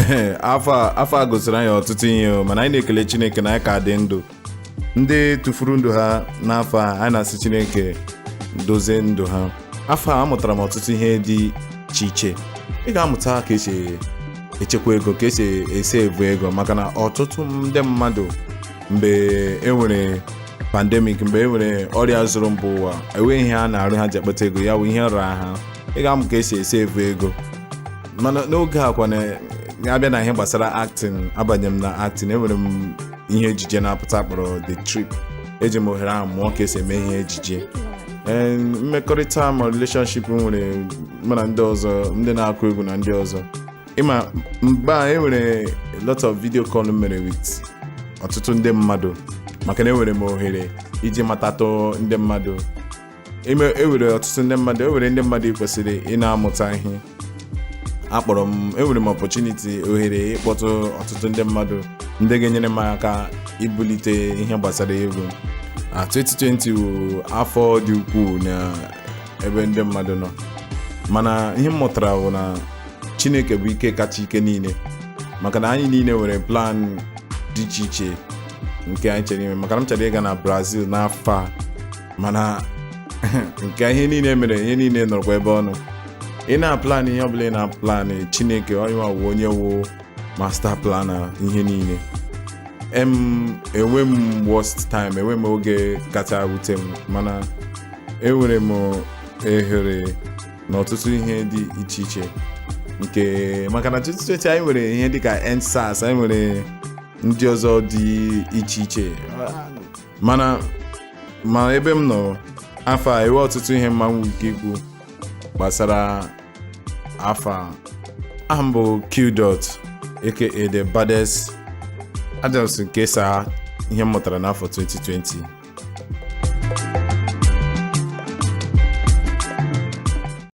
Afọ a gosiri anyị ọtụtụ ihe o, mana anyị na-ekele Chineke na anyị ka dị ndụ. Ndị tụfuru ndụ ha n'afọ a, anyị na-asị Chineke dozie ndụ ha. Afọ a, amụtara m ọtụtụ ihe dị iche iche. Ị ga-amụta ka esi echekwa ego, ka esi e-save ego, maka na ọtụtụ ndị mmadụ, mgbe e nwere pandemic, mgbe e nwere ọrịa zuru mba ụwa, enweghị ihe a na-arụ ha ji akpata ego, ya bụ ihe ra ha. Ị ga-amụ ka esi e-save ego. Mana n'oge a kwa, na-abịa na ihe gbasara acting, abanye m na acting. Enwere m ihe ejije na-apụta kpọrọ The Trip. Eji m ohere ahụ mụọ ka esi eme ihe ejije. Ee, mmekọrịta ma relationship m nwere mụ na ndị ọzọ, ndị na-akụ egwu na ndị ọzọ. Ịma mgbe a, enwere a lot of video call m mere with ọtụtụ ndị mmadụ, maka na enwere m ohere iji matatụ ndị mmadụ. Ime enwere ọtụtụ ndị mmadụ, enwere ndị mmadụ kwesịrị ị na-amụta ihe. Akpọrọ m, enwere m opportunity, ohere ịkpọtụ ọtụtụ ndị mmadụ, ndị ga-enyere m aka ibulite ihe gbasara egwu a. 2020 wụ afọ dị ukwuu na ebe ndị mmadụ nọ, mana ihe m mụtara bụ na Chineke bụ ike kacha ike niile, maka na anyị niile nwere plan dị iche iche nke anyị chere ime. Maka na m chọrọ ịga na Brazil n'afọ a, mana nke ihe niile mere, ihe niile nọrọkwa ebe ọ nọ. Ị na-aplan ihe ọbụla ị na-aplan, Chineke onye wụ onye wụ master planner ihe niile. Em enwe m worst time, enwe m oge kacha wute m, mana enwere m ehere n'ọtụtụ ihe dị iche iche nke maka na 2020 anyị nwere ihe dịka EndSARS, anyị nwere ndị ọzọ dị iche iche. Mana ma ebe m nọ afọ a, enwe ọtụtụ ihe mma m ike ikwu gbasara afọ a. Aha m bụ Q Dot, aka the baddest Adams, nke saa ihe m mụtara n'afọ 2020.